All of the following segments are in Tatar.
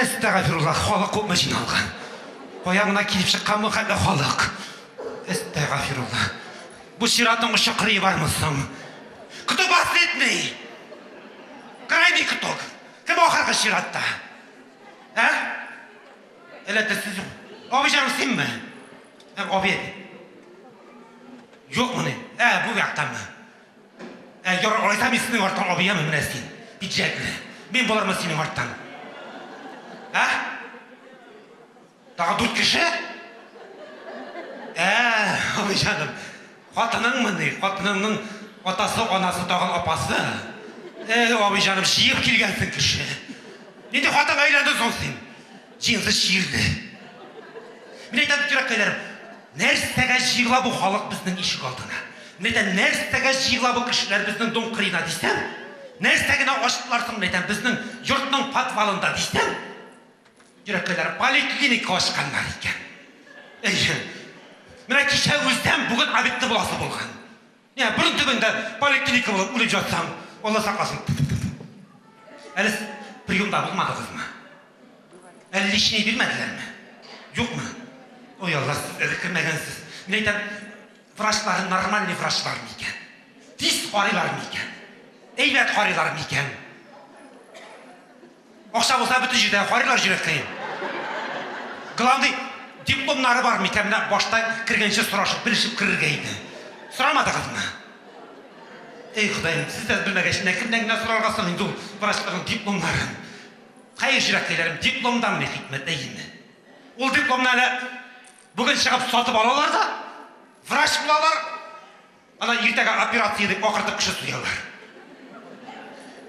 Әстәгафирулла, халык күпме җыйналган. Кая гына килеп чыккан бу хәтле халык. Әстәгафирулла. Бу чиратның очы кырые бармы соң? Кто последний? Крайний кто? Кем ахыргы чиратта? Ә? Әллә сез Абый җаным синме? Ә, абый. Юкмыни? Ә, бу яктанмы? Ә, ярар, алайса мин синең арттан абыямы менә син? Пиджәкле. Мин булырмын синең арттан. Ә? Тагы дүрт кеше? Ә, абый җаным. Хатыныңмыни? Хатыныңның атасы, анасы, тагын апасы. Ә, абый җаным, җыеп килгәнсең кеше. Нинди хатынга өйләндең соң син? Җинсы чирле. Мин әйтәм, йөрәккәйләрем, нәрсәгә җыела бу халык безнең ишек алдына? Мин әйтәм, нәрсәгә җыела бу кешеләр безнең дом кырыена дисәм, нәрсә генә ачтылар соң, мин әйтәм, безнең йортның подвалында дисәм, йөрәккәйләрем, поликлиника ачканнар икән. Әйе. Менә кичә үлсәм, бүген обедны буласы булган. Менә борын төбендә поликлиника булып үлеп жатсаң, Алла сакласын. Әле приемда булмадыгызмы? Әле лечение бирмәделәрме? Юкмы? Ой, Алла, сез әле кермәгәнсез. Мин әйтәм, врачлары нормальный врачлар микән? Тиз карыйлар микән? Әйбәт карыйлар микән? Акча булса бөтен җирдә карыйлар җөрәккәем. Главный, дипломнары бар микән? Менә башта кергәнче сорашып, белешеп керергә иде. Сорамадыгызмы? Эй, Ходаем, сез дә белмәгәч, менә кемнән генә сорарга соң инде ул врачларның дипломнарын? Хәер, җөрәккәйләрем, дипломдан ни хикмәт, әйеме? Ул дипломны әле бүген чыгып сатып алалар да, врач булалар, Ана иртәгә операция дип акыртып кеше суялар.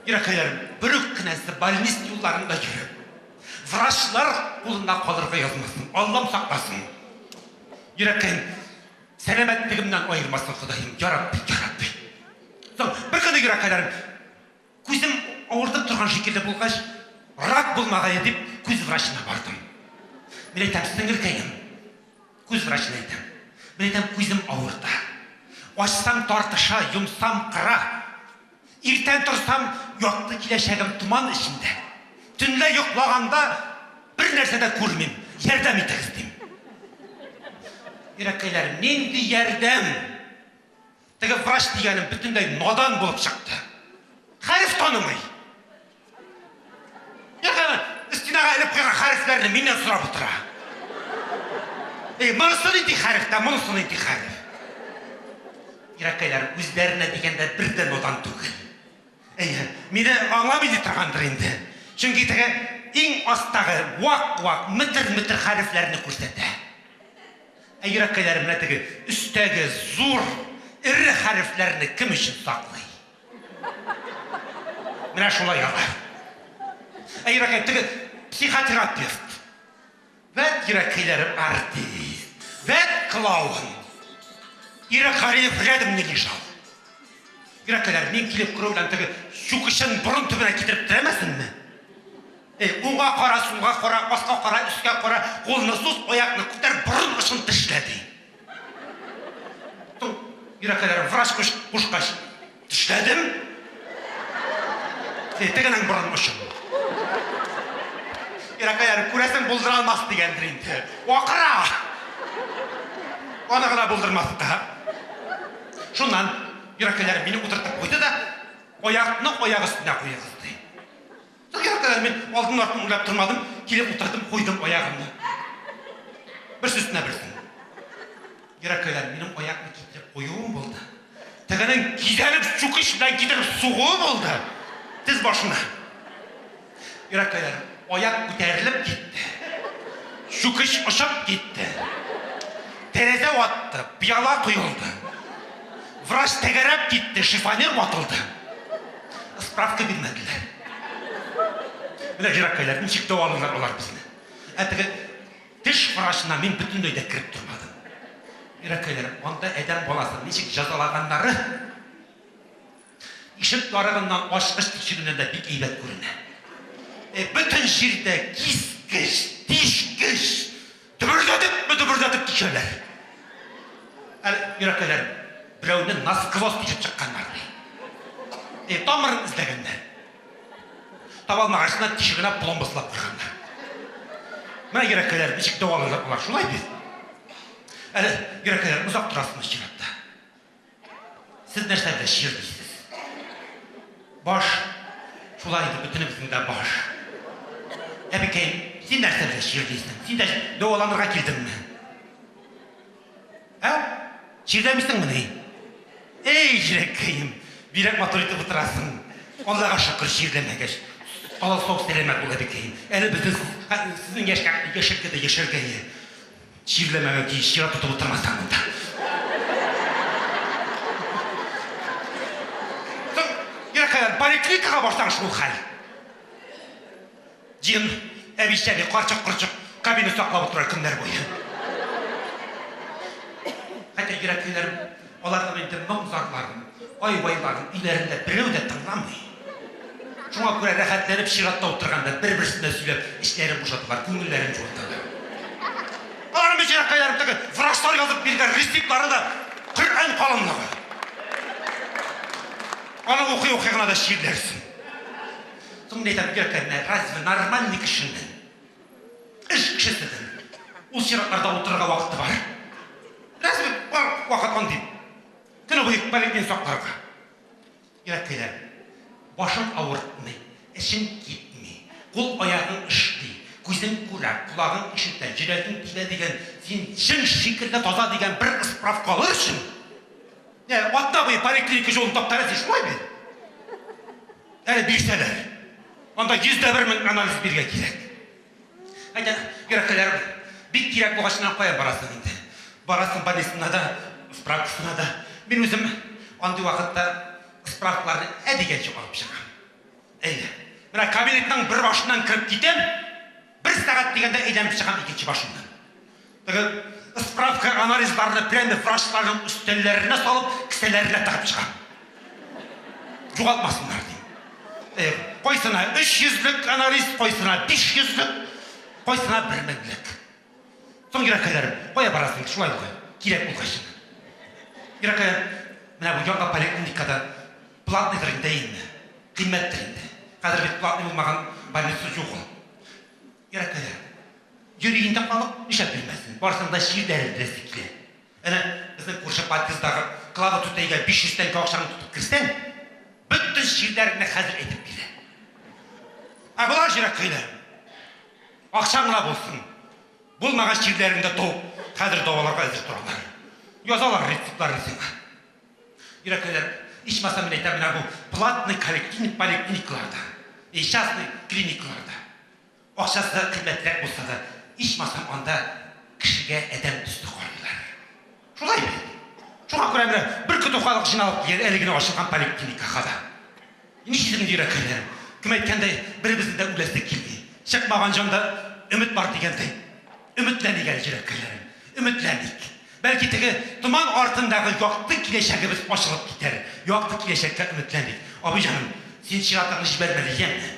Йөрәккәйләрем, бер үк кенәсе больниц юлларында йөреп, врачлар кулына калырга язмасын, Аллам сакласын. Йөрәккәем, сәламәтлегемнән аермасын Ходаем, я Рабби, я Рабби. Соң, бер көнне йөрәккәйләрем, күзем авыртып торган шикелле булгач, рак булмагае дип, күз врачына бардым. Мин әйтәм, сеңелкәем, Күз врачына әйтәм. Мин әйтәм, күзем авырта. Ачсам тартыша, йомсам кыра. Иртән торсам, якты киләчәгем томан эчендә. Төнлә йоклаганда бер нәрсә дә күрмим. Ярдәм итегез, дим. Йөрәккәйләрем, нинди ярдәм? Теге врач дигәнем бөтенләй надан булып чыкты. Хәреф танымый. Ягъни, стенага элеп куйган хәрефләрне миннән сорап утыра. Эй, монысы нинди хәреф тә, монысы нинди хәреф? Йөрәккәйләр үзләренә дигәндә бер дә надан түгел. Әйе, мине аңламый ди торгандыр инде. Чөнки теге иң астагы вак-вак, метер-метер хәрефләрне күрсәтә. Ә йөрәккәйләр менә теге өстәге зур, эре хәрефләрне кем өчен саклый? Менә шулай алар. Ә йөрәккәй теге психотерапевт. Вәт йөрәккәйләрем артист. Вәт клоун. Ирек Гариев рядом не лежал. Йөрәккәйләр, мин килеп керү белән теге чүкечен борын төбенә китереп терәмәсенме? Эй, уңга кара, сулга кара, аска кара, өскә кара, кулны суз, аякны күтәр, борын очын тешлә, ди. Соң, йөрәккәйләрем, врач кушкач, тешләдем. Эй, тегенең борын очын. Йөрәккәйләрем, күрәсең, булдыра алмас дигәндер инде. Акыра! Аны гына булдырмаска. Шуннан, йөрәккәйләрем мине утыртып куйды да, аякны аяк өстенә куегыз, ди. Теге кадәр мин алдын-артын уйлап тормадым, килеп утырдым, куйдым аягымны. Берсе өстенә берсен. Йөрәккәйләр, минем аякны китереп куюым булды. Тегенең кизәнеп чүкеч белән китереп сугуы булды. Тез башына. Йөрәккәйләр, аяк күтәрелеп китте. Чүкеч очып китте. Тәрәзә ватты, пыяла коелды. Врач тәгәрәп китте, шифонер ватылды. Справка бирмәделәр. Менә йөрәккәйләр, ничек дәвалыйлар алар безне. Ә теге теш врачына мин бөтенләй дә кереп тормадым. Йөрәккәйләр, анда адәм баласын ничек җәзалаганнары ишек ярыгыннан ачкыч тишегеннән дә бик әйбәт күренә. Э, бөтен җирдә кискеч, тишкеч, Дөбердәтепме дөбердәтеп тишәләр. Әле йөрәккәйләрем, берәүне насквозь тишеп чыкканнар, ди. Э, тамырын эзләгәннәр. Таба алмагачына тишегенә пломба сылап куйганнар. Менә йөрәккәйләр ничек дәвалыйлар алар, шулай бит? Әле йөрәккәйләр озак торасызмы чиратта? Сез нәрсә белән чирлисез? Баш. Шулай инде, бөтенебезнең дә баш. Әбекәем, син нәрсә белән чирлисең? Син дә дәваланырга килдеңме? Ә? Чирләмисеңмени? Эй, җиләккәем, бигрәк матур итеп утырасың. Аллага шөкер, чирләмәгәч. Алла сау сәламәт бул, әбекәем. Әле безнең сезнең яшькә яшәргә дә яшәргә е. Чирләмәгән көе чират тотып утырмасаң монда. Соң, йөрәккәйләр, поликлиникага барсаң шул хәл. Җен, әби-чәби, карчык-корчык кабинет саклап утыра көннәр буе. Хәтта йөрәклеләрем, аларның инде моң-зарларын, ай-вайларын өйләрендә берәү дә тыңламый. Шуңа күрә рәхәтләнеп чиратта утырганда бер-берсенә сөйләп, эчләрен бушаталар, күңелләрен җуаталар. Аларның бичаракайларым теге врачлар язып биргән рецептлары да Коръән калынлыгы. Аны укый-укый гына да чирләрсең. Соң мин әйтәм, йөрәкләренә, разве нормальный кешенең, эш кешесенең ул чиратларда утырырга вакыты бар? Разве бар вакыт андый? Көне буе поликлиник сакларга. Йөрәккәйләр, башың авыртмый, эчең кипми, кул-аягың эшли, күзең күрә, колагың ишетә, йөрәгең тибә дигән, син җен шикелле таза дигән бер справка алыр өчен, ә, атна буе поликлиника юлын таптар син, шулай бит? Әле бирсәләр. Анда 101 мең анализ бирергә кирәк. Әйтә, йөрәккәләрем, бик кирәк булгач, менә кая барасың инде? Барасың больницасына да, справкасына да. Мин үзем андый вакытта справкаларны ә дигәнче алып чыгам. Әйдә. Менә кабинетның бер башыннан кереп китәм, бер сәгать дигәндә әйләнеп чыгам икенче башыннан. Теге справка анализларны прямо врачларның өстәлләренә салып, кесәләренә тыгып чыгам. Югалтмасыннар дим. Э, кайсына 300лек анализ, кайсына 500лек, кайсына 1 меңлек. Соң йөрәккәйләрем, кая барасың, шулай бугай, кирәк булгач. Йөрәккәйләр, менә бу яңа поликлиникада платныйдыр инде инде, кыйммәттер инде. Хәзер бит платный булмаган больница юк ул. Йөрәккәйләр, йөри инде халык, нишләп йөрмәсен, барысының да чирләрен беләсе килә. Әнә, безнең күрше подъезддагы Клава түтәйгә 500 тәңкә акчаңны тотып керсәң, бөтен чирләреңне хәзер әйтеп бирә. Ә болар йөрәккәйләр, акчаң гына булсын, булмаган чирләреңне дә табып, хәзер дәваларга әзер торалар. Язалар рецептларны сиңа. Йөрәккәйләр, ичмасам мин әйтәм, менә бу платный поликлиникаларда и частный клиникаларда Акчасы кыйммәтрәк булса да, ичмасам анда кешегә адәм төсле карыйлар. Шулай бит? Шуңа күрә менә бер көтү халык җыйналып килгән әле генә ачылган поликлиникага да. Ничек инде йөрәккәйләрем? Кем әйткәндәй, беребезнең дә үләсе килми. Чыкмаган җанда өмет бар дигәндәй. Өметләник әле, йөрәккәйләрем, өметләник. Бәлки теге томан артындагы якты киләчәгебез ачылып китәр. Якты киләчәккә өметләник. Абый җаным, син чиратыңны җибәрмә, яме.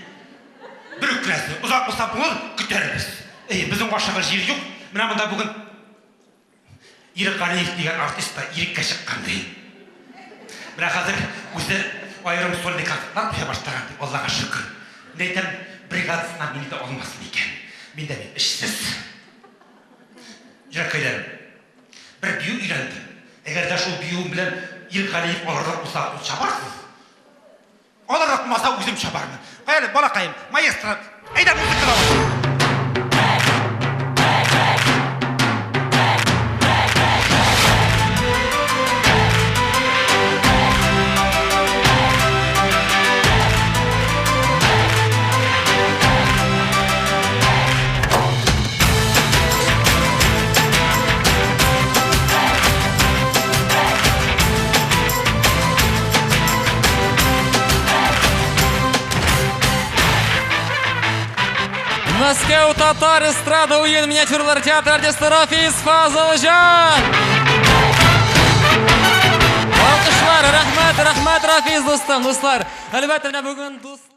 Бер үк керәсе. Озак булса булыр, көтәрбез. Әйе, безнең ашыгыр җир юк. Менә монда бүген Ирек Галиев дигән артист та иреккә чыккан ди. Менә хәзер үзе аерым сольный концертлар куя башлаган ди, Аллага шөкер. Мин әйтәм, бригадасына мине дә алмасын икән. Мин дә бит эшсез. Йөрәккәйләрем, бер бию өйрәндем. Әгәр дә шул биюем белән Ирек Галиев алырлык булса, кул чабарсыз. Алар атмаса, үзем чабармын. Кая әле, балакаем, маэстро, әйдә музыка давай. Мәскәү татар эстрада уен миниатюралар театры артисты Рафис Фазылҗан. Алкышлар, рәхмәт, рәхмәт, Рафис дустым, дуслар. Әлбәттә, менә бүген дуслар